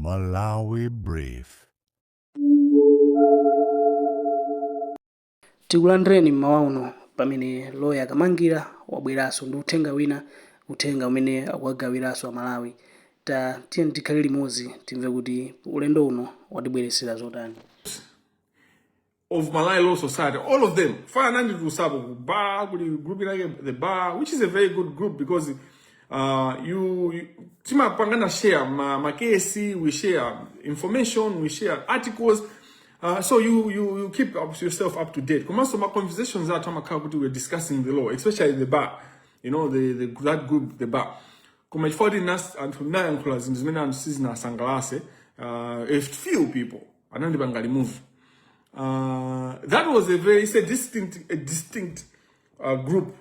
Malawi Brief. Tikulandireni mmawa uno pamene Lawyer Kamangira wabweranso ndi uthenga wina, uthenga umene akuwagawiranso Amalawi. Tatiyeni tikhale limodzi timve kuti ulendo uno watibweretsera zotani. Of Malawi Law Society, all of them. Fire ananditulusapo ku bar, kuli group like the bar, which is a very good group because you timapangana share ma case, we share information, we share articles. So you keep up yourself up to date. Komanso ma conversations athu amakhala kuti we're discussing the law, especially the bar, the that group, the bar. Koma chifukwa kuti anthu nayankhula zinthu zimene anthu sizinasangalase, a few people anandipanga remove. That was a very it's a distinct group.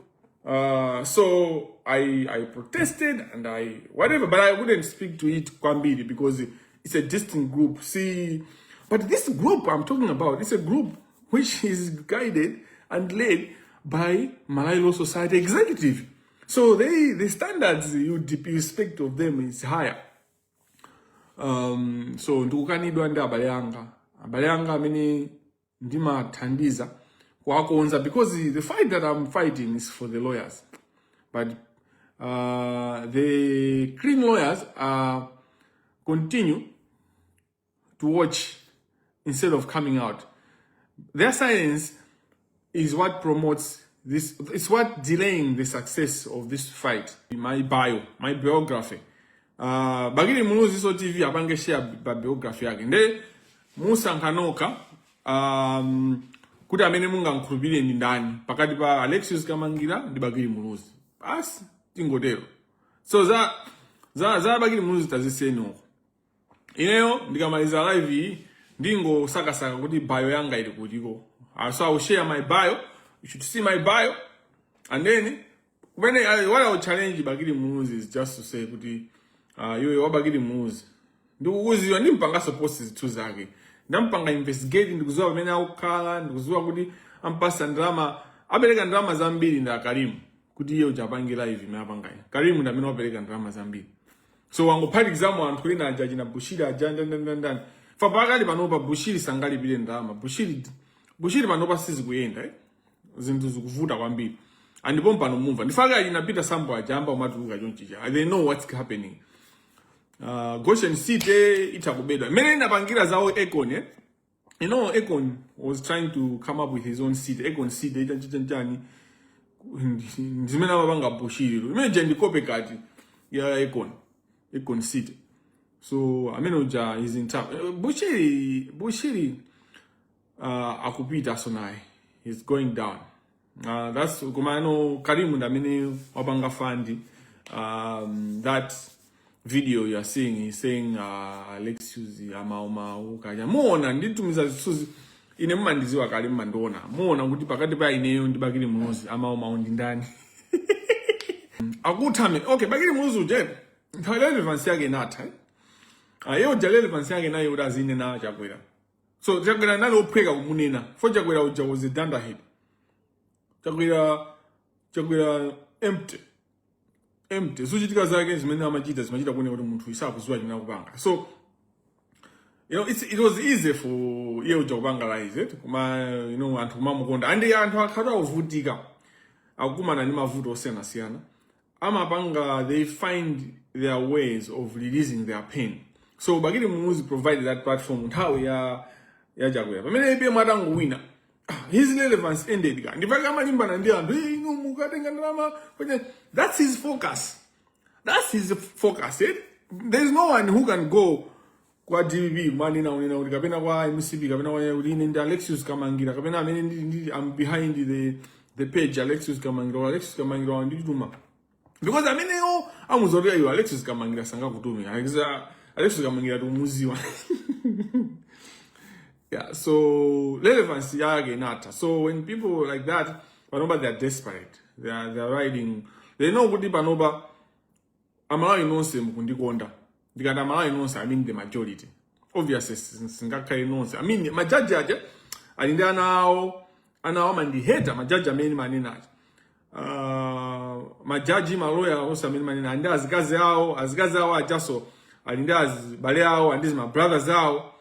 So I protested and I whatever, but I wouldn't speak to it kwambiri because it's a distinct group. See, but this group I'm talking about, it's a group which is guided and led by Malawi Law Society executive. So the standards you expect of them is higher. So ndikukanidwa ndi abale anga amene ndimathandiza kuwakonza, because the fight that I'm fighting is for the lawyers, but the clean lawyers continue to watch instead of coming out. Their silence is what promotes this. It's what delaying the success of this fight. My bio, my biography, Bakili Muluzi so TV apange share ba biography yake, nde musankha nokha kuti amene mungankhulupirire ndi ndani pakati pa Alexius Kamangira ndi Bakili Muluzi. Basi, tingotero. So za Bakili Muluzi tazisiyeni uko. Ineyo ndikamaliza live iyi, ndingosakasaka kuti bio yanga ili kutiko. So I will share my bio. You should see my bio, and then kumene what I will challenge Bakili Muluzi is just to say kuti iwe wa Bakili Muluzi, ndikukuziwa, ndimpangaso post zithu zake, ndampanga investigate, ndikuziwa pamene akukhala, ndikuziwa kuti ampasa ndalama, apereka ndalama zambiri ndi Akarimu kuti iye uja apange live imene apangayi. Karimu ndi amene wapereka ndalama zambiri. So wangophatikizamo anthu ena aja, achina Bushiri aja, ndandandandani. Fa pakali panopa Bushiri sangalipire ndalama. Bushiri panopa sizikuyenda, eh? Zinthu zikuvuta kwambiri, andipo mpano mumva ndifake achina Peter Sambo aja amba umatuluka chonchicha. They know what's happening. Goshen City itakubedwa imene inapangira zawo Akon, eh? Akon was trying to come up with his own city, Akon City, chanchani, zimene amapanga Bushiri imene ja ndi copycat ya Akon, Akon City. So amene uja is in town. Bushiri akupita, so naye he's going down. That's kumano Karimu ndi amene wapanga fund that video you are seeing. He's saying Alexius amaumau kaja muona nditumiza zithunzi. Ine mumandiziwa kale, mumandiona, muona kuti pakati pa ineyo ndi Bakili Muluzi, amaumau ndi ndani. Akuthame, okay, Bakili Muluzi uje nthawi relevance yake inatha, eh? Iye uja relevance yake nayo kuti azinena Chakwera. So Chakwera nali ophweka kumunena, for Chakwera uja was a dunderhead. Chakwera empty empty, zochitika zake zimene amachita zimachita kuoneka kuti munthu isakuziwa chimene akupanga. So it was easy for iye uja kupanga rise, eh? Koma anthu kumamukonda, and anthu akhala akuvutika, akukumana ndi mavuto osiyanasiyana, amapanga, they find their ways of releasing their pain. So Bakili Muluzi provided that platform nthawi ya Chakwera. Pamene APM atangowina, his relevance ended ka. Ndipake amalimbana ndi anthu, "Hey, inu mukatenga ndalama." That's his focus, that's his focus, eh? There's no one who can go kwa DPP kumanena unena kuti, kapena kwa MCP, kapena kwa kuti ine ndi Alexius Kamangira, kapena amene ndi I'm behind the page Alexius Kamangira, or Alexius Kamangira wandituma, because ameneyo amuza kuti iwe Alexius Kamangira sangakutume. Alexius Kamangira tikumuziwa. Yeah, so relevance yake inatha. So when people like that panopa, they are desperate, they are riding. They know kuti panopa Amalawi nonse mukundikonda. Ndikati Amalawi nonse, I mean the majority. Obviously singakhale nonse. I mean, majaji aja ali ndi ana awo, ana awo amandiheta. Majaji amene manena aja, majaji, maloya onse amene manena ali ndi azikazi awo, azikazi awo ajaso Ali ndi azibale awo, ali ndi ma brothers awo.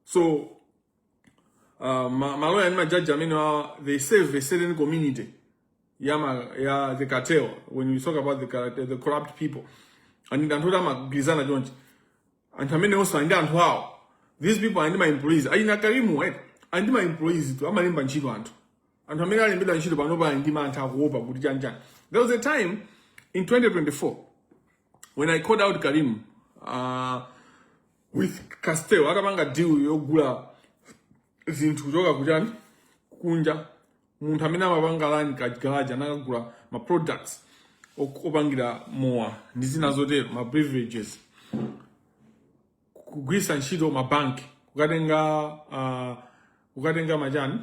So maloya ndi majaji amene awa, they serve a certain community ya the cartel. When you talk about the corrupt people and anthu oti amagwirizana chonchi, anthu amene onse ali ndi anthu awo. These people ali ndi ma employees. Ayina Karimu, right, ali ndi ma employees tu, amalemba ntchito anthu. Anthu amene alembedwa ntchito panopa ali ndi mantha, akuopa kuti chanchani. There was a time in 2024 when I called out Karim with Castel, akapanga deal yogula zinthu kuchoka kuchani, kunja. Munthu amene amapanga lani kagaraja anakagula ma products opangira mowa ndi zina zotero, ma beverages, kugwiritsa ntchito mabanki kukatenga machani,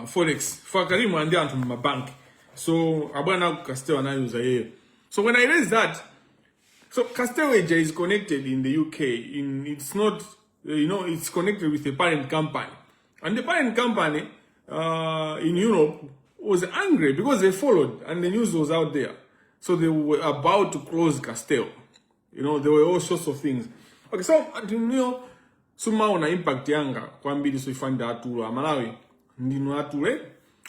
forex for Karimu andi anthu mumabanki. So abwana ku Castel anayuza yeyo. So when I raised that, so Castel ija is connected in the UK. In it's not, it's connected with the parent company, and the parent company in Europe was angry because they followed and the news was out there. So they were about to close Castel. There were all sorts of things. Okay, so sumaona impact yanga kwambiri. So ifanda atulo amalawi ndinu atule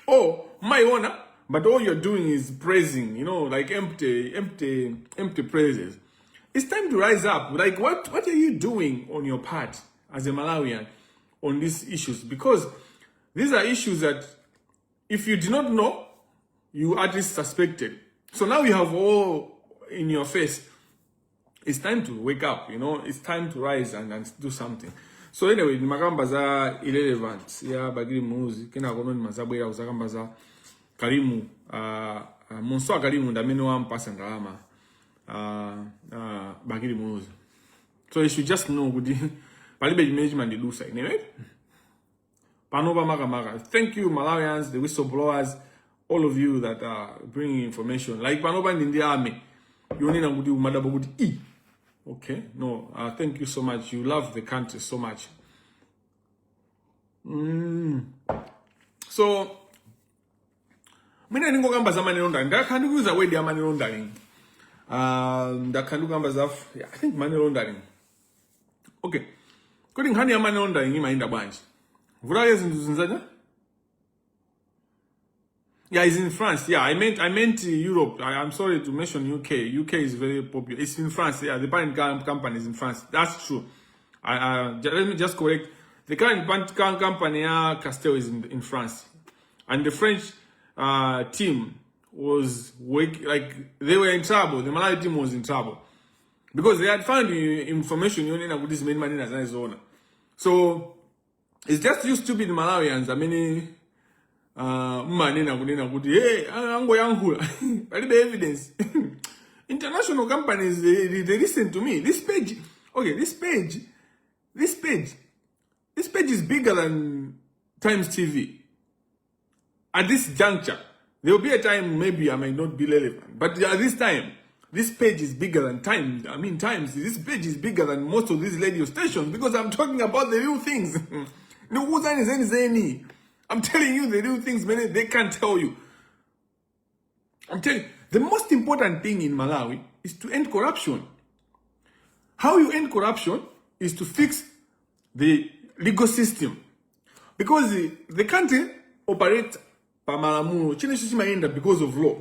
oh maiona, but all you're doing is praising, like empty, empty, empty praises. It's time to rise up. Like, what are you doing on your part as a Malawian on these issues? Because these are issues that if you do not know, you at least suspected. So now you have all in your face. It's time to wake up. It's time to rise and do something. So anyway, ndimakamba za irrelevance ya Bakili Muluzi, kenako ndimazabwera kuzakamba za Karimu. Munso Karimu ndi amene wampasa ndalama Bakili Muluzi. So you should just know kuti palibe chimene chimandidusa ine, right? Pano pamakamaka, thank you Malawians, the whistleblowers, all of you that are bringing information. Like panopa ndi army yonena kuti umadabo kuti i okay, no, thank you so much. You love the country so much. So mwina ndingokamba za money laundering. Ndakhala ndikuyuza word ya money laundering. Ndakhala ndikukamba za, yeah, I think money laundering. Okay, kodi nkhani ya money laundering imayenda bwanji? Vulale zinthu zinzaja. Yeah, it's in France. Yeah, I meant Europe. I'm sorry to mention UK. UK is very popular. It's in France. Yeah, the parent company is in France. That's true. Let me just correct. The current parent company, Castel, is in France, and the French team was work, like they were in trouble. The Malawi team was in trouble because they had found information yonena kuti zimene manena zinazoona. So it's just you stupid Malawians amene mmanena kunena kuti, "Hey, angoyankhula, palibe evidence." International companies, they listen to me. This page, okay, this page is bigger than Times TV at this juncture. There will be a time maybe I might not be relevant, but at this time this page is bigger than Times. I mean, Times. This page is bigger than most of these radio stations because I'm talking about the real things. Ndikukuwuzani zeni zeni. I'm telling you the real things many they can't tell you. I'm telling you, the most important thing in Malawi is to end corruption. How you end corruption is to fix the legal system. Because the country operates pa malamulo. Chilichonse chimayenda because of law.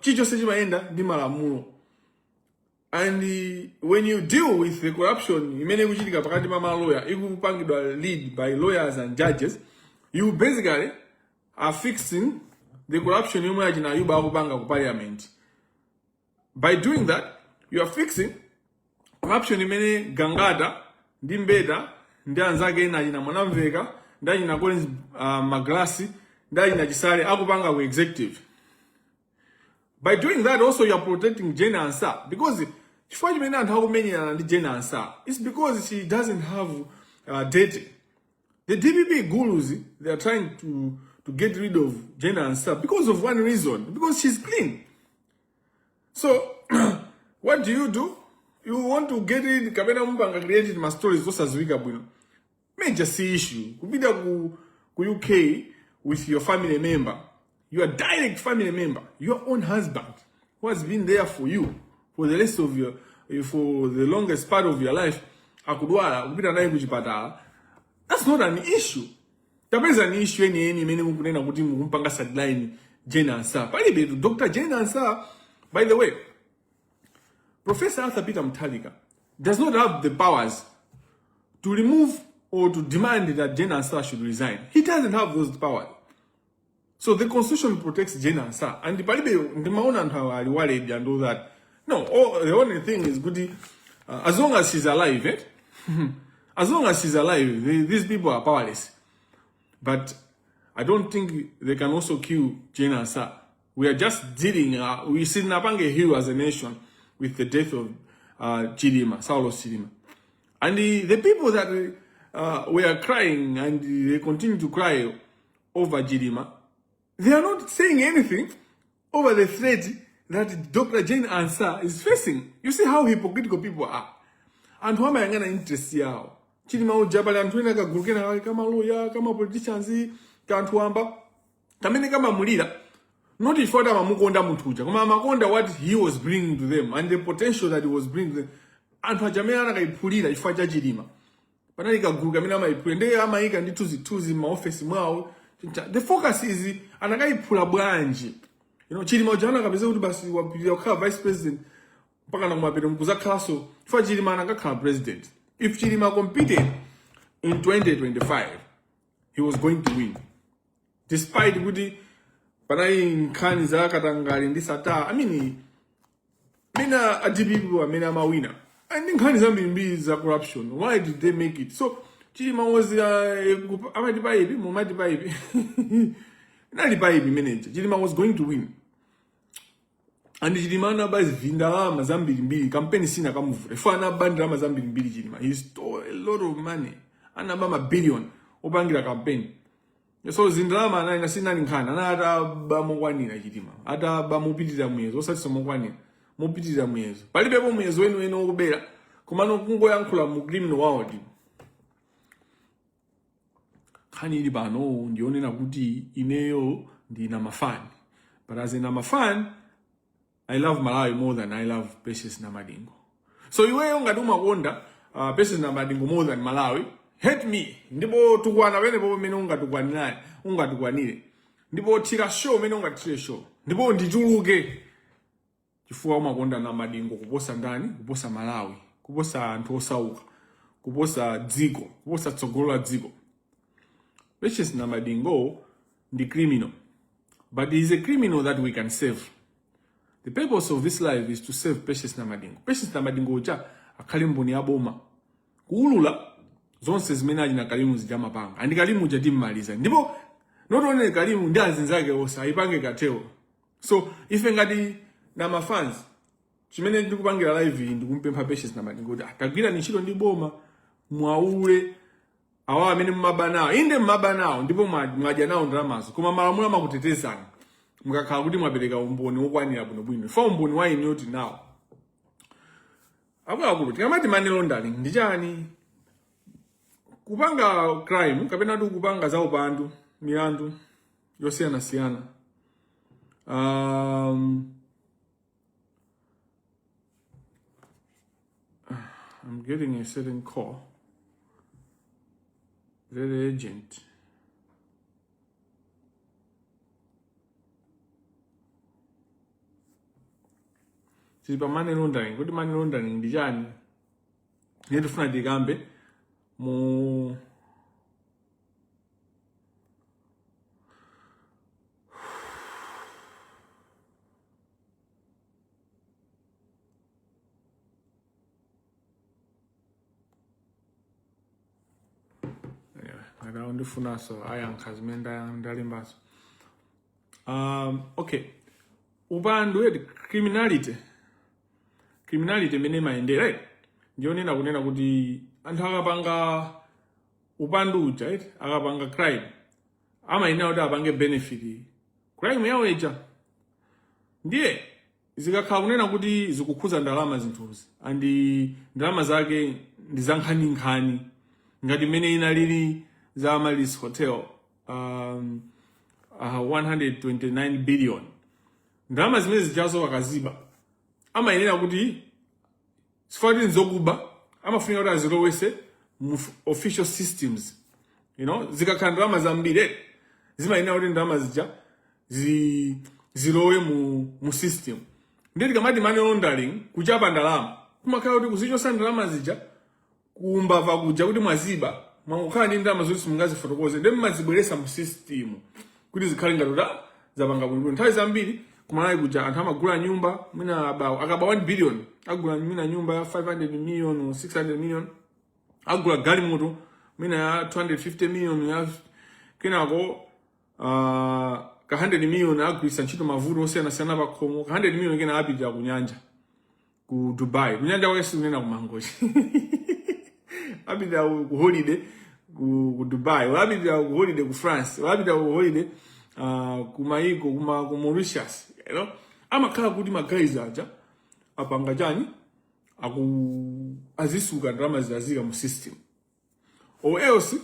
Chilichonse chimayenda ndi malamulo. And when you deal with the corruption imene ikuchitika pakati pa maloya, ikupangidwa lead by lawyers and judges, you basically are fixing the corruption yomwe achina Ayuba akupanga ku parliament. By doing that, you are fixing corruption imene Gangata ndi Mbeta ndi anzake ena, achina Mwanamveka ndi achina Collins Maglasi ndi achina Chisale akupanga ku executive. By doing that also, you are protecting Jane Ansah, because chifukwa chimene anthu akumenyerana ndi Jane Ansah is because she doesn't have dirty. The DPP gurus, they are trying to get rid of Jane Ansah because of one reason: because she's clean. So what do you do? You want to get rid kapena mupanga create ma stories zosaziwika bwino. Major C issue, kupita ku UK with your family member, your direct family member, your own husband who has been there for you for the rest of your for the longest part of your life akudwala, kupita naye kuchipatala, that's not an issue. Tapeza ni issue yeniyeni imene mukunena kuti mukumpanga sideline Jane Ansah. Palibe. Dr. Jane Ansah, by the way, Professor Arthur Peter Mutharika does not have the powers to remove or to demand that Jane Ansah should resign. He doesn't have those powers. So the constitution protects Jane Ansah. And palibe, ndimaona anthu awa ali worried and all that. No, the only thing is kuti as long as she's alive, eh? As long as she's alive, these people are powerless. But I don't think they can also kill Jane Ansah. We are just dealing, we sitinapange heal as a nation with the death of Chilima, Saulos Chilima. And the people that were crying and they continue to cry over Chilima, they are not saying anything over the threat that Dr. Jane Ansah is facing. You see how hypocritical people are. Anthu amayang'ana interest yawo. Chilima uja, pali anthu ena, kagulu kena kake kamaloya, kama politicians, kanthu wamba kamene kamamulira, not chifukwa kuti amamukonda munthu uja, koma amakonda what he was bringing to them and the potential that he was bringing to them. Anthu aja amene anakayiphulira chifukwa cha Chilima, panali kagulu kamene amayiphulira, ndiye amayika ndithu zithunzi m'maofesi mwawo. The focus is anakayiphula bwanji. Chilima uja anakapeza kuti basi wapitira kukhala vice president mpaka nakumapeto mkuzakhalanso, chifukwa Chilima anakakhala president. If Chilima competed in 2025, he was going to win, despite kuti panali nkhani za katangale ndi Sattar. I mean, mina a DPP amene amawina ndi nkhani zambirimbiri za corruption, why did they make it? So Chilima was amati paipi, mumati paipi, inali paipi manager. Chilima was going to win, and Chilima anaba vindalama zambirimbiri. Kampeni sina kamuvuta ifo, anaba ndalama zambirimbiri Chilima. He stole a lot of money, anaba mabillion opangira kampeni. So zindalama anali sinali nkhani, anali ataba mokwanira Chilima, ataba mopitirira muyezo, osati mokwanira, mopitirira muyezo. Palibepo muyezo weniweni wokubera, komano kungoyankhula mu criminal world. Nkhani ili pano ndionena kuti ineyo ndi Namafan, but as a Namafan, I love Malawi more than I love Patience Namadingo. So iweyo ngati umakonda Patience Namadingo more than Malawi, hate me, ndipo tukwana penepo pamene ungatukwaniraye, ungatukwanire, ndipo thira show umene ungathire show, ndipo ndichuluke chifukwa umakonda Namadingo kuposa ndani? Kuposa Malawi, kuposa anthu osauka, kuposa dziko, kuposa tsogolo la dziko. Patience Namadingo ndi criminal, but he is a criminal that we can save. The purpose of this life is to save Patience Namadingo. Patience Namadingo uja akhale mboni ya boma kuulula zonse zimene achina Kalimu zija amapanga, and Kalimu uja timmaliza, ndipo not only Kalimu ndi azinzake onse ayipange kateo. So ife ngati Namafans, chimene ndikupangira live iyi, ndikumpempha Patience Namadingo kuti tagwira ntchito ndi boma, mwaule awa amene mmaba nawo. Inde, mmaba nawo ndipo mwadya nawo ndalamazo, koma malamulo amakutetezani mukakhala kuti mwapereka umboni wokwanira bwinobwino. Ifa umboni wa inu tinawo. Akuluakulu, tikamati money laundering ndi chani? Kupanga crime kapena kuti kupanga za upandu, milandu yosiyanasiyana, I'm getting a certain call, very urgent. Tili pa money laundering, kuti money laundering ndi chani? Ndiye tifuna tikambe mu ngati ndifunanso ayankha zimene ndalembazo. Okay, upandu eti, criminality. Criminality imene imayendera, right, ndiyonena kunena kuti anthu akapanga upandu uja, right, akapanga crime, amayenera kuti apange benefit crime yawo ija. Ndiye zikakhala kunena kuti zikukhuza ndalama zinthuzi, and ndalama zake ndi za nkhaninkhani ngati mmene inalili za Amaryllis Hotel, 129 billion, ndalama zimene zijazo akaziba, amayenera kuti Chifukwa kuti nzokuba, amafunika kuti azilowese mu official systems. Zikakhala ndalama zambiri, zimayenera kuti ndalama zija zilowe mu system. Ndiye tikamati money laundering, kuchapa ndalama, kumakhala kuti kuzichosa ndalama zija kumbava kuja kuti mwaziba, mwangokhala ndi ndalama zoti simungazifotokoze, ndiye mmazibweresa mu system kuti zikhale ngati kuti zapanga bwinobwino. Nthawi zambiri kumalawi kuja anthu amagula nyumba, mwina akaba 1 billion, agula mwina nyumba ya 500 million or 600 million, agula galimoto mwina ya 250 million, ya kenako ka 100 million agwiritsa ntchito mavuto osiyanasiyana pa khomo, ka 100 million kena apitira ku nyanja ku Dubai, kunyanja kwake sikunena ku Mangochi, apitira ku holiday ku Dubai, apitira ku holiday ku France, apitira ku holiday ku maiko ku Mauritius. Amakhala kuti ma guys aja apanga chani, aku azisuka ndalama zazika mu system, or else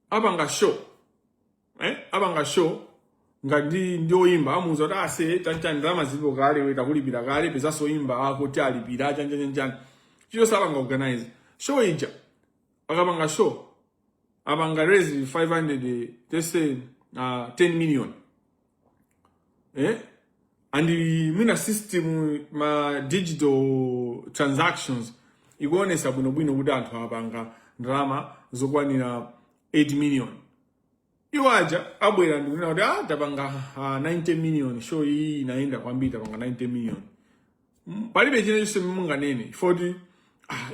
apanga show, apanga show ngati ndi oyimba, amuuza kuti ase chanchani, ndalama zilipo kale, we takulipira kale, pezanso oyimba ako tialipira chanchanchani, chiyonse apanga organize show ija. Akapanga show, apanga raise 500, let's say 10 million, and mwina system ma digital transactions ikuonesa bwinobwino kuti anthu apanga ndalama zokwanira 8 million. Iwo aja abwera ndikunena kuti tapanga 90 million, show iyi inaenda kwambiri, tapanga 90 million. Palibe china chonse munganene foti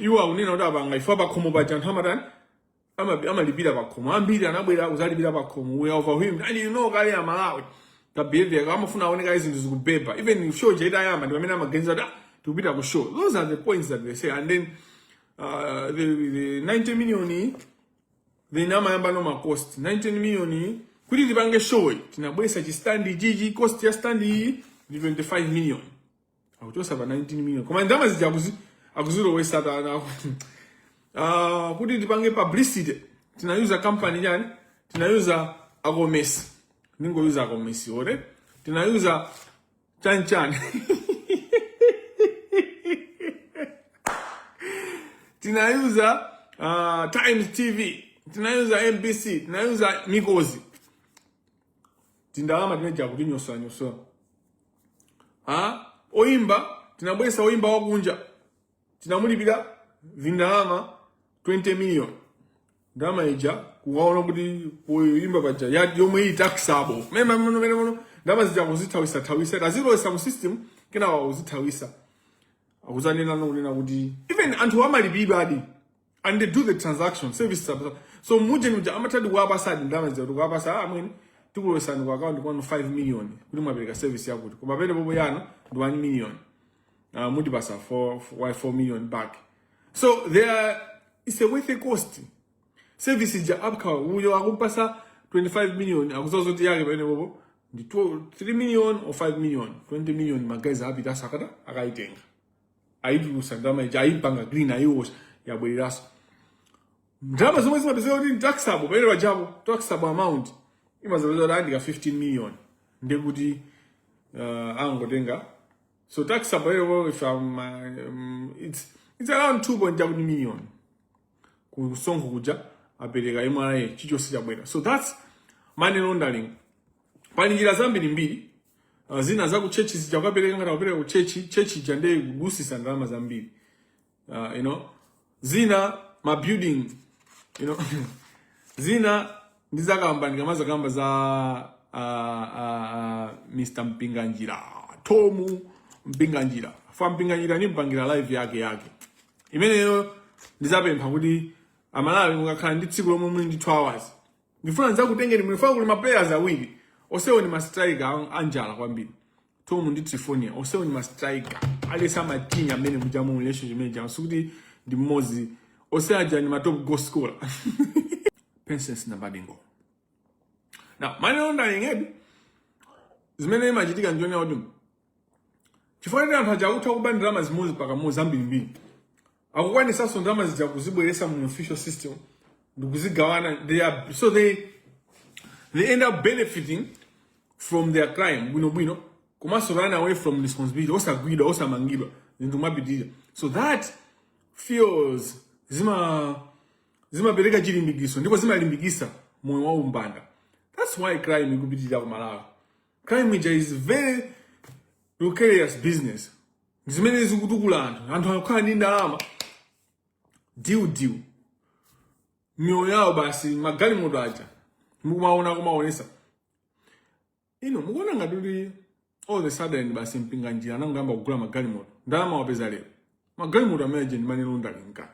iwo akunena kuti apanga ifo pakhomo paja anthu amatani, amalipira pakhomo, ambiri anabwera kuzalipira pakhomo. We are overwhelmed, and you know kale amalawi ka behavior amafuna aoneka zinthu zikubeba. Even if show itayamba ndi pamene amaganiza kuti tikupita ku show. Those are the points that they say, and then the 90 million iyi, then amayamba no ma cost 19 million iyi kuti tipange show iyi, tinabwesa chistandi chichi, cost ya stand iyi ndi 25 million, akuchosa pa 19 million, koma ndalama zija akuzilowesa tana kuti tipange publicity tinayuza company chani, tinayuza akomesi, ningoyuza akomesi ore tinayuza chani chani, tinayuza Times TV, tinayuza MBC, tinayuza Mikozi, tindalama tineja kuti nyosola nyosola. Oyimba tinabwesa oyimba wakunja, tinamulipira vindalama 20 million, ndalama ija kukaona kuti poyimba paja yomwe iyi taxable mema meno meno meno, ndalama zija kuzithawisa thawisa, tazilowesa mu system, kenaka kuzithawisa, akuzanena nokunena kuti even anthu amalipidwa adi, and they do the transaction service. So muje muja amathadi kuwapasadi ndalama zija kuti kuwapasa, amwene tikulowesani ku account kwanu 5 million kuti mwapereka service yakuti, koma pene popo yanu ndi 1 million, mutipasa 4 million back. So there it's a worth a cost service ija apka uyo akupasa 25 million, akuzoza kuti yake pene popo ndi 2, 3 million or 5 million, 20 million. Ma guys apita asakata akaitenga, ayitulusa ndalama ija, ayipanga clean, ayiwosha, yabwereraso. Ndalama zomwe zimapezeka kuti ndi taxable pamene pajapo, taxable amount imazapeza kuti andika 15 million, ndekuti angotenga. So taxable, if I'm, it's around 2.7 million kusonkho kuja apereka MRA, chichonse chabwera. So that's money laundering. Pali njira zambirimbiri, zina za ku church zija kukapereka ngati kupereka ku church, church ija ndiye kugusisa ndalama zambiri, zina ma building, zina ndizakamba ndikamazakamba za Mr Mpinganjira, Tomu Mpinganjira. Fa Mpinganjira nimpangira live yake yake imeneyo. Ndizapempha kuti amalawi mukakhala ndi tsiku lomwe muli ndi 2 hours, ndifuna ndizakutengeni. Mlifuna kuli ma players awiri, onsewo ni ma striker anjala kwambiri, Tomu ndi Trifonia, onsewo ni ma striker alesa amatinya amene mujamu relationship imene sikuti ndi mmodzi, onse aja ni ma top goal scorer. Patience Namadingo. Now, money laundering edu zimene imachitika njoni kuti chifukwa kuti anthu aja akutha kuba ndalama zimodzi pakamodzi zambirimbiri, akukwanisanso ndalama zija kuzibweresa mu official system ndikuzigawana. They are so they end up benefiting from their crime bwinobwino, komanso run away from responsibility, osagwidwa, osamangidwa, zinthu mwapitirira. So that fuels, zimapereka chilimbikiso ndipo zimalimbikisa moyo wa umbanda. That's why crime ikupitirira ku Malawi. Crime ija is very lucrative business, zimene zikutukula anthu. Anthu akukhala ndi ndalama deal deal miyoyo yawo basi. Magalimoto aja mukumaona kumaonesa ino, mukuona ngati kuti all the sudden basi Mpinganjira anangoyamba kugula magalimoto, ndalama wapeza lero. Magalimoto amene aja ndi money laundering ka.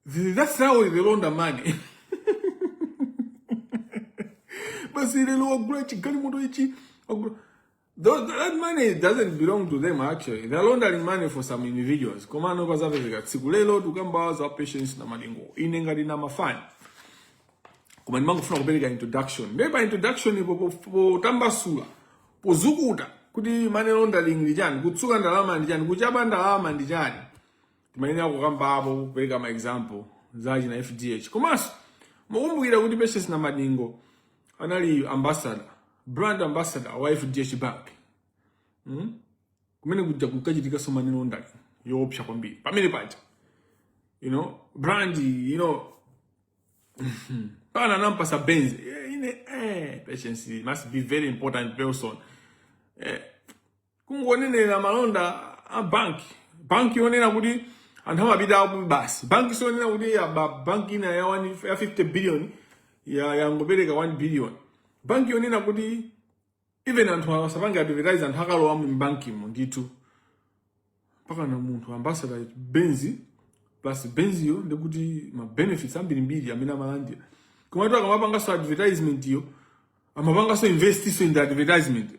That's how they launder money. Basi lero wagula chigalimoto ichi, wagula. That money doesn't belong to them actually. They're laundering money for some individuals. Komano pazapezeka tsiku. Lero tukamba za Patience Namadingo. Ine ngati namafani, koma ndimangofuna kupereka introduction. Ndiye pa introduction ipo potambasula, pozukuta kuti money laundering ndi chani, kutsuka ndalama ndi chani, kuchapa ndalama ndi chani, timayenera kukambapo, kupereka ma example za china FDH. Komanso mukumbukira kuti Patience Namadingo anali ambassador, brand ambassador wa FDH Bank. Kumene kuja kunkachitikanso money laundering yoopsa kwambiri pamene paja. Brand, pana anampasa Benz. Ine Patience must be very important person. Kungonenera malonda a bank, banki yonena kuti anthu amapita apo basi, banki sionena kuti ya banki ina ya 50 billion ya yangopereka 1 billion, banki yonena kuti even anthu asapange advertise, anthu akalowa mu bankimo ndithu. Mpaka na munthu ambassador, Benz plus Benziyo, ndikuti ma benefits ambirimbiri amene amalandira. Komatu akamapanganso advertisement iyo, amapanganso investiso in the advertisement.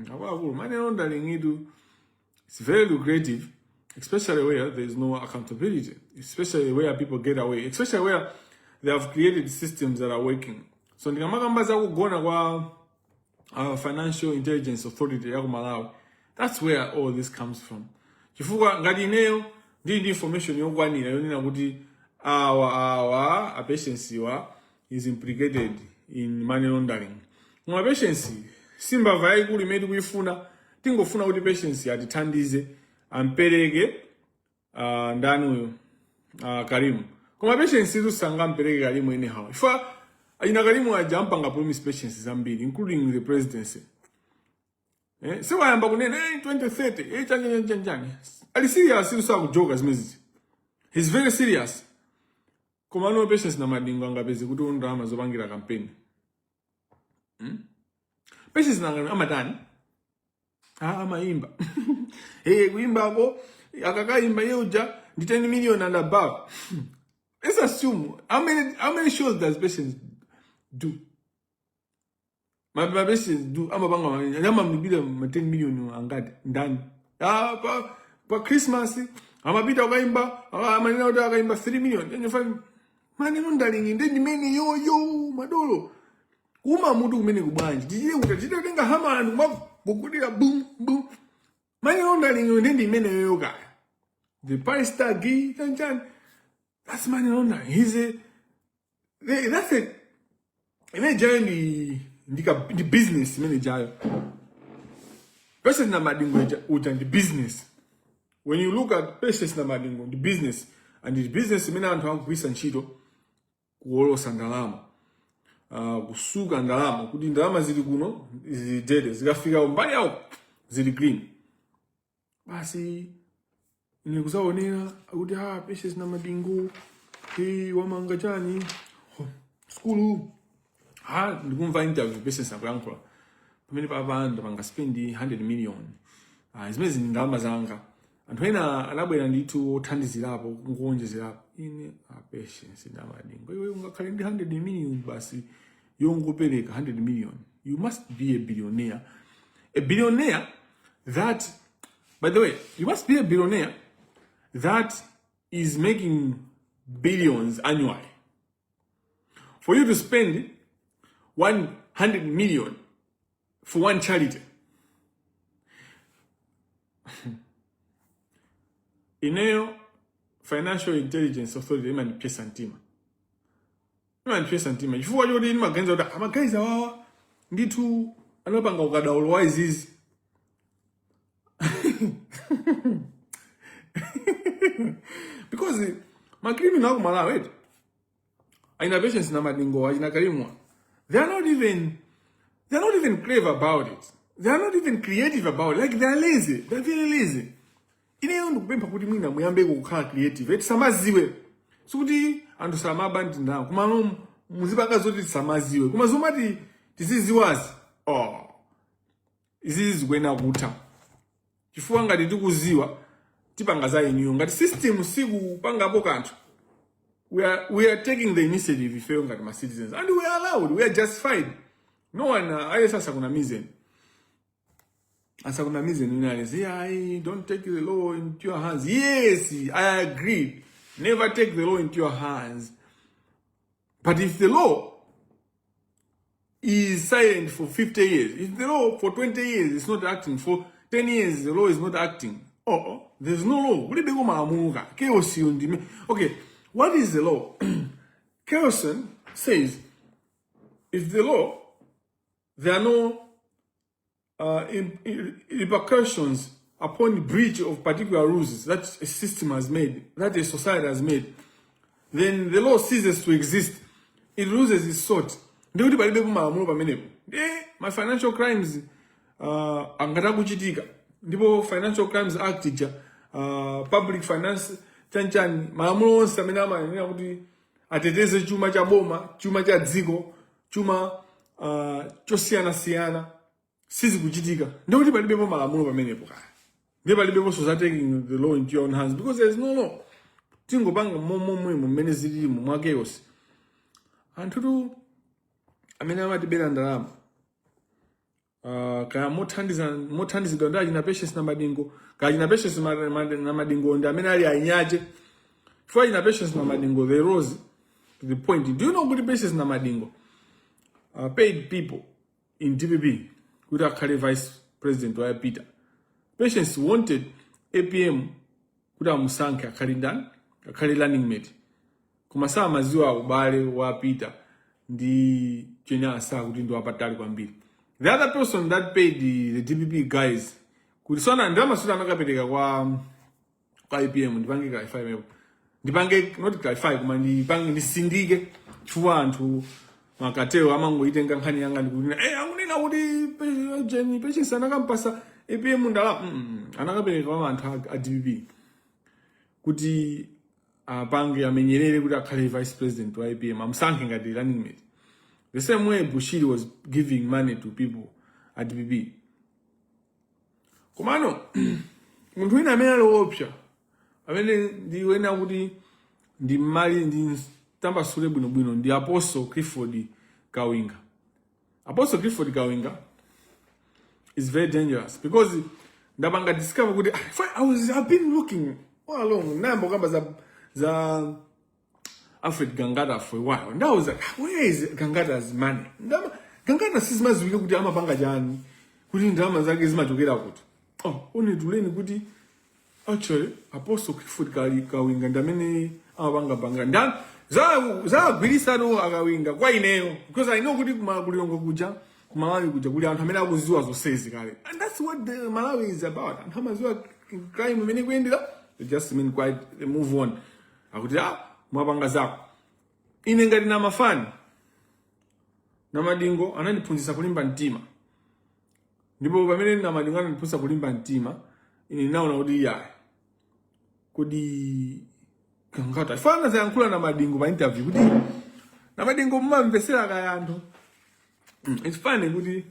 Akuluakulu, money laundering itu, it's very lucrative, especially where there is no accountability, especially where people get away, especially where they have created systems that are working. So ndikamakamba za kugona kwa Financial Intelligence Authority ya ku Malawi, that's where all this comes from. Chifukwa ngati ineyo ndili ndi information yokwanira yonena kuti awa a Patience wa is implicated in money laundering, koma Patience simbava yayikulu imene tikuyifuna. Tingofuna kuti Patience atithandize, ampereke ndani uyo, Karimu. Koma Patience itu sangampereke Karimu anyhow. Ifa achina Karimu aja ampanga promise Patience zambiri, including the presidency. Siwayamba kunena 2030, chani chani chani chani. Ali serious, sakujoka zimezi, he's very serious. Koma no, Patience Namadingo angapeze kuti ndalama zopangira campaign? Patience Namadingo amatani? Ah, amayimba. Kuimbako akakayimba iye uja ndi 10 million and above. Let's assume, how many shows does Patience do? Ma Patience do amapanga, amamlipira ma 10 million angati ndani? Ah, pa Christmas amapita kukaimba, amanena kuti akaimba 3 million, 25. Money laundering ndi ndimene yoyo madolo kuma mutu kumene kubwanji tichite kuti titatenga hammer kumagugudira boom boom. Money laundering ndi ndimene yoyo kaya the price tag chanchani, that's money laundering. He's a they, that's a imene jayo ndi business. Imene jayo Patience Namadingo uja ndi business. When you look at Patience Namadingo, ndi business, and ndi business imene anthu akugwisa ntchito kuwolosa ndalama, kusuka ndalama, kuti ndalama zili kuno zili dede, zikafika mbali yawo zili green basi. Ine kuzaonera akuti, ah, Patience Namadingo, hey, wamanga chani, skulu. Ah, ndikumva interview, Patience akuyankhula pamene papa, ndapanga spend 100 million. Ah, zimene zili ndalama zanga, anthu ena anabwera ndithu othandizirapo, nkuonjezerapo. Ine, ah, Patience Namadingo, iwe ungakhale ndi 100 million basi yongopereka 100 million? You must be a billionaire, a billionaire that, by the way, you must be a billionaire that is making billions annually for you to spend 100 million for one charity. Ineyo Financial Intelligence Authority imandipyesa mtima, imandipyesa mtima chifukwa choti ndimaganiza kuti amagayiza wawa ndithu anapanga ukadaulo wa izizi. Because ma criminal aku Malawi eti achina Patience Namadingo, achina Karimwa, they are not even clever about it. They are not even creative about it. Like, they are lazy. They are very lazy. Ineyo ndikupempha kuti mwina muyambe kukhala creative eti, samaziwe. Sikuti anthu samaba ndi ndalama, koma muzipanga zoti tisamaziwe. Koma zomati tiziziwazi, oh, izizi zikuyenera kutha, chifukwa ngati tikuziwa tipanga za inuyo. Ngati system sikupangapo kanthu, we are taking the initiative ifeyo ngati ma citizens, and we are allowed, we are justified. No one ayesa asakunamizeni, asakunamizeni wina alezi. "I don't take the law into your hands." Yes, I agree, never take the law into your hands. But if the law is silent for 50 years, if the law for 20 years is not acting, for 10 years the law is not acting, oh, there's no law. Kulibeko malamulo ka chaos iyo ndime. Okay, what is the law? Kelsen says if the law, there are no repercussions upon breach of particular rules that a system has made, that a society has made, then the law ceases to exist. It loses its sort. Ndikuti palibepo malamulo pamenepo. Ndi ma financial crimes angati akuchitika, ndipo Financial Crimes Act ija, public finance chanchani, malamulo onse amene amayenera kuti ateteze chuma cha boma, chuma cha dziko, chuma chosiyanasiyana, sizikuchitika, ndikuti palibepo malamulo pamenepo kaya. Ndiye palibeponso za taking the law into your own hands, because there is no law. Tingopanga momwemo mmene zilimo mwa chaos. Anthutu amene amatibera ndalama, kaya mothandizidwa ndi achina Patience Namadingo, kaya achina Patience Namadingo ndi amene ali ainyache, chifukwa achina Patience Namadingo, they rose to the point. Do you know kuti Patience Namadingo paid people in DPP kuti akhale vice president wa Peter? Patience wanted APM kuti amusankhe akhale ndani, akhale running mate, koma samaziwa ubale wa Peter ndi Chenasa kuti ndi wapatali kwambiri. The other person that paid the DPP guys kuti sona ndalama suti anakapereka kwa APM, ndipange clarify mepo, ndipange not clarify, koma ndipange ndisindike, chifukwa anthu makateo amangoitenga nkhani yanga ndikunena, akunena kuti Jeni Patience anakampasa APM ndalama. Anakapereka kwa anthu a DPP kuti apange amenyerere kuti akhale vice president wa APM, amusankhe ngati running mate, the same way Bushiri was giving money to people at DPP. Komano munthu wina amene ali woopsa, amene ndiwena kuti ndi mmali ndi tambasule bwinobwino, ndi Apostle Clifford Kawinga. Apostle Clifford Kawinga is very dangerous, because ndapanga discover kuti I've been looking all along. Nayamba kukamba za Alfred Gangata for a while, and I was like, "Where is Gangata's money?" Ndama Gangata sizimaziwika kuti amapanga chani, kuti ndalama zake zimachokera kuti. Oh, only kuti actually Apostle Clifford Kawinga ndi amene amapanga panga nda zagwirisano akawinga kwa ineyo, because I know kuti kulilongo kuja, kumalawi kuja, kuli anthu amene akuziwa zonsezi kale. And that's what the Malawi is about. Anthu amaziwa crime imene ikuyendera, they just remain quiet, they move on, akuti, "Ah, mwapanga zako." Ine ngati namafani, Namadingo anandiphunzitsa kulimba mtima. Ndipo pamene Namadingo anandiphunzitsa kulimba mtima, ine ndinaona kuti ya kodi Gangata fana zayankhula Namadingo pa interview kuti Namadingo mumamvesera kaya anthu. It's funny kuti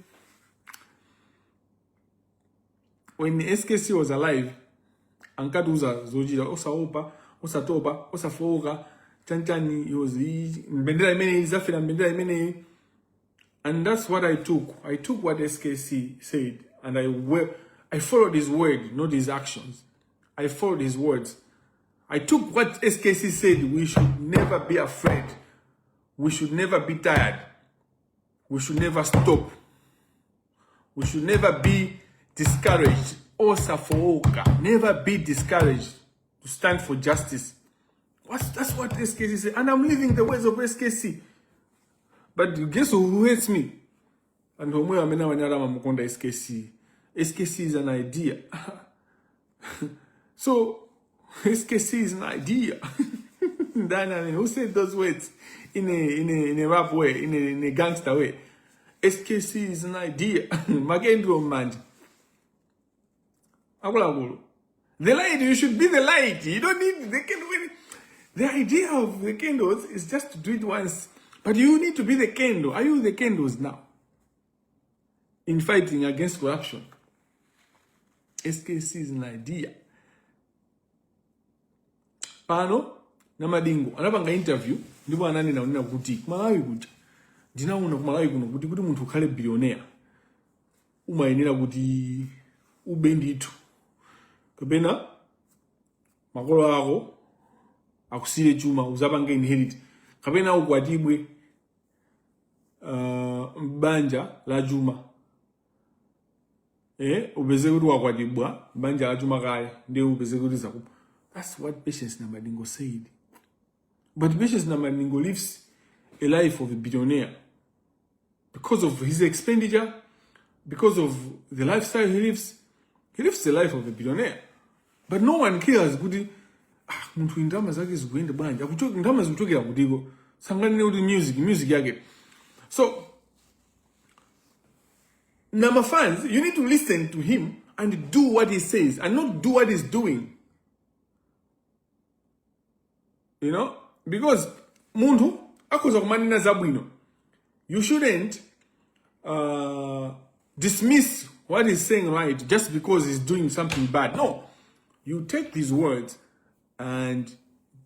when SKC was alive ankatiuza zochita, osaopa, osatopa, osafowoka, chanchani, he was mbendera imeneyi izafera, mbendera imeneyi. And that's what I took. I took what SKC said and I followed his word, not his actions. I followed his words. I took what SKC said: we should never be afraid, we should never be tired, we should never stop, we should never be discouraged. Osafowoka, never be discouraged to stand for justice. That's what SKC said, and I'm living the ways of SKC. But guess who hates me? Anthu omwe amene amanyala amamukonda SKC. SKC is an idea. So SKC is an idea. Ndani amene who said those words in a rap way, in a gangster way? SKC is an idea. Makendulo mmanja. Akuluakulu. The light, you should be the light. You don't need the candle. The idea of the candles is just to do it once. But you need to be the candle. Are you the candles now? In fighting against corruption. SKC is an idea. Pano Namadingo anapanga interview ndipo ananena kunena kuti kumalawi kuja ndinaona kumalawi kuno kuti munthu ukhale billionaire umayenera kuti ube ndithu kapena makolo ako akusiyire chuma uzapange inherit kapena ukwatibwe m'banja la chuma, upeze kuti wakwatibwa banja la chuma kale ndiye upeze kuti zakupa. That's what Patience Namadingo said, but Patience Namadingo lives a life of a billionaire because of his expenditure, because of the lifestyle he lives. He lives the life of a billionaire, but no one cares kuti, ah, munthu uyu ndalama zake zikuyenda bwanji, ndalama zikuchokera kutiko. Sanganene kuti music yake. So Nama fans, you need to listen to him and do what he says and not do what he's doing. Because munthu akhoza kumanena zabwino. You shouldn't dismiss what he's saying right just because he's doing something bad. No, you take these words and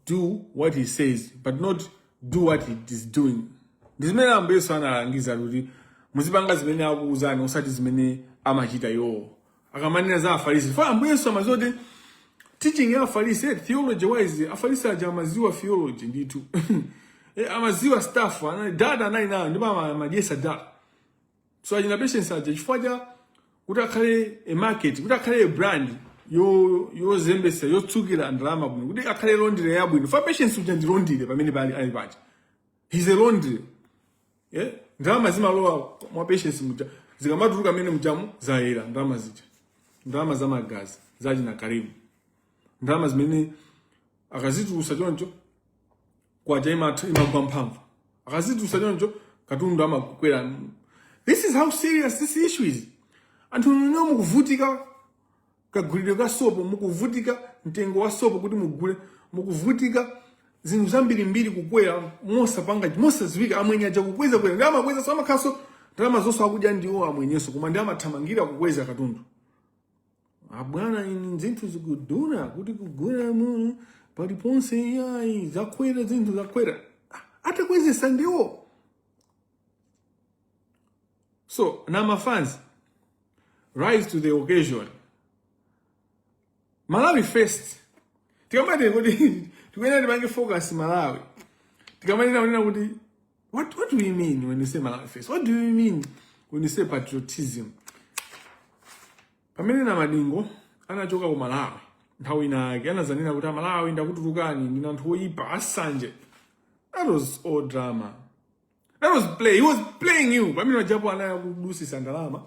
do what he says, but not do what he is doing. Ndi zimene Ambuye Yesu analangiza kuti muzipanga zimene akuuzani osati zimene amachita iwowo. Akamanena za Afarisi, fa Ambuye Yesu amaziwa kuti teaching ya Afarisi, theology wise, Afarisi aja amaziwa theology ndithu. Amaziwa stuff, data anali nayo ndipo amadyesa data. So achina Patience aja, chifukwa cha kuti akhale a market, kuti akhale a brand yozembesa, yotsukira ndalama bwino, kuti akhale laundry yabwino. Fa Patience uja ndi laundry pamene pali ali paja. He's a laundry, yeah? Ndalama zimalowa mwa Patience muja, zikamatuluka mene mujamu zayera ndalama zija, ndalama zamagazi zachina karibu, ndalama zimene akazitulusa choncho kwacha imagwa mphamvu, akazitulusa choncho katundu amakwera. This is how serious this issue is. Anthu nino mukuvutika kagulidwe ka sopo, mukuvutika mtengo wa sopo kuti mugule, mukuvutika zinthu zambirimbiri kukwera mosapanga, mosadziwika. Amwenye aja kukweza kwera ndi amakweza, so amakhaso ndalama zonse akudya ndiwo amwenyeso, koma ndi amathamangira kukweza katundu. Abwana ini zinthu zikudula kuti kugula muno paliponse yayi zakwera, zinthu zakwera. Ah, atakwezesa ndiwo. So Nama fans, rise to the occasion. Malawi first. Tikamati kuti tikuyenera tipange focus Malawi, tikamanena kunena kuti what do we mean when you say Malawi first? What do you mean when you say patriotism? Pamene Namadingo anachoka ku Malawi nthawi inake anazanena kuti Amalawi ndakutulukani ndine anthu oyipa asanje. That was all drama. That was play. He was playing you. Pamene wajapo anaya kudusisa ndalama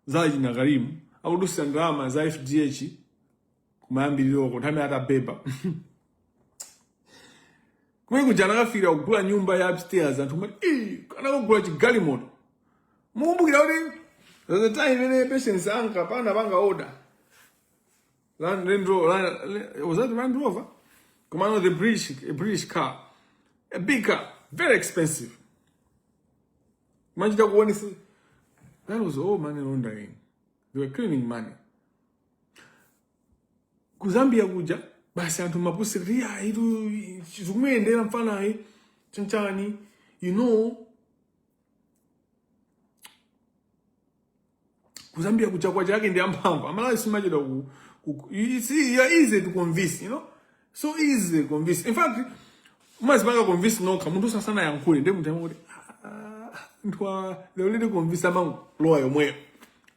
za china Karimu, akudusisa ndalama za FDH kumayambiriroko nthawi atabeba kumene kuja anakafika kugula nyumba ya upstairs. Anthu kumati, "Ii, anakagula chigalimoto." Mukumbukira kuti there's a time imene Patience anka pana panga order Land Rover, was that Land Rover? Komano the British, a British car, a big car, very expensive. Machita kuonesa. That was all money laundering. They were cleaning money. Ku Zambia kuja basi anthu mapusi kuti ya itu zikumuyendera mfanayi chanchani. Ku Zambia kuja kwacha yake ndi amphamvu. Amalawi simachita ku you see, you are easy to convince, so easy to convince. In fact, umazipanga convince nokha munthu usasana yankhule ndi munthu amati, "Ah, anthu a they already convince," amangolowa yomweyo.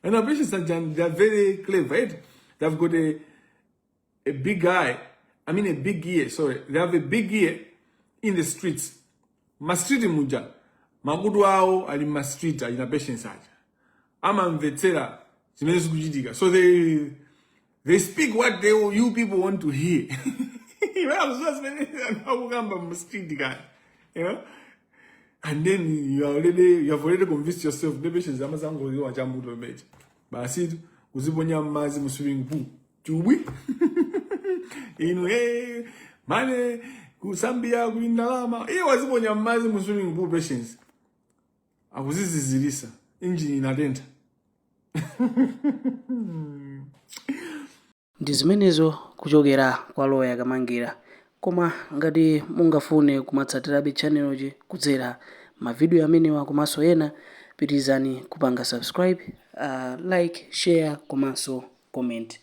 And our patients are, they are very clever, right? They've got a big eye, I mean a big ear, sorry. They have a big ear in the streets. Ma street muja makutu awo ali ma street. Achina Patience aja amamvetsera zimene zikuchitika, so they They speak what they you people want to hear. Iwe zimene anthu akukamba mu street kaya. You know? And then you have already convinced yourself the patience amazangoziwa chambuto mechi. Basi kuziponya m'madzi mu swimming pool. Chubwi. Inu hey, mane kusambia kuli ndalama. Iye waziponya m'madzi mu swimming pool patience. Akuzizizirisa. Engine inatentha. Ndi zimenezo kuchokera kwa Loya Kamangira. Koma ngati mungafune kumatsatirabe channel kudzera ma video amenewa komanso ena, pitirizani kupanga subscribe, like, share komanso comment.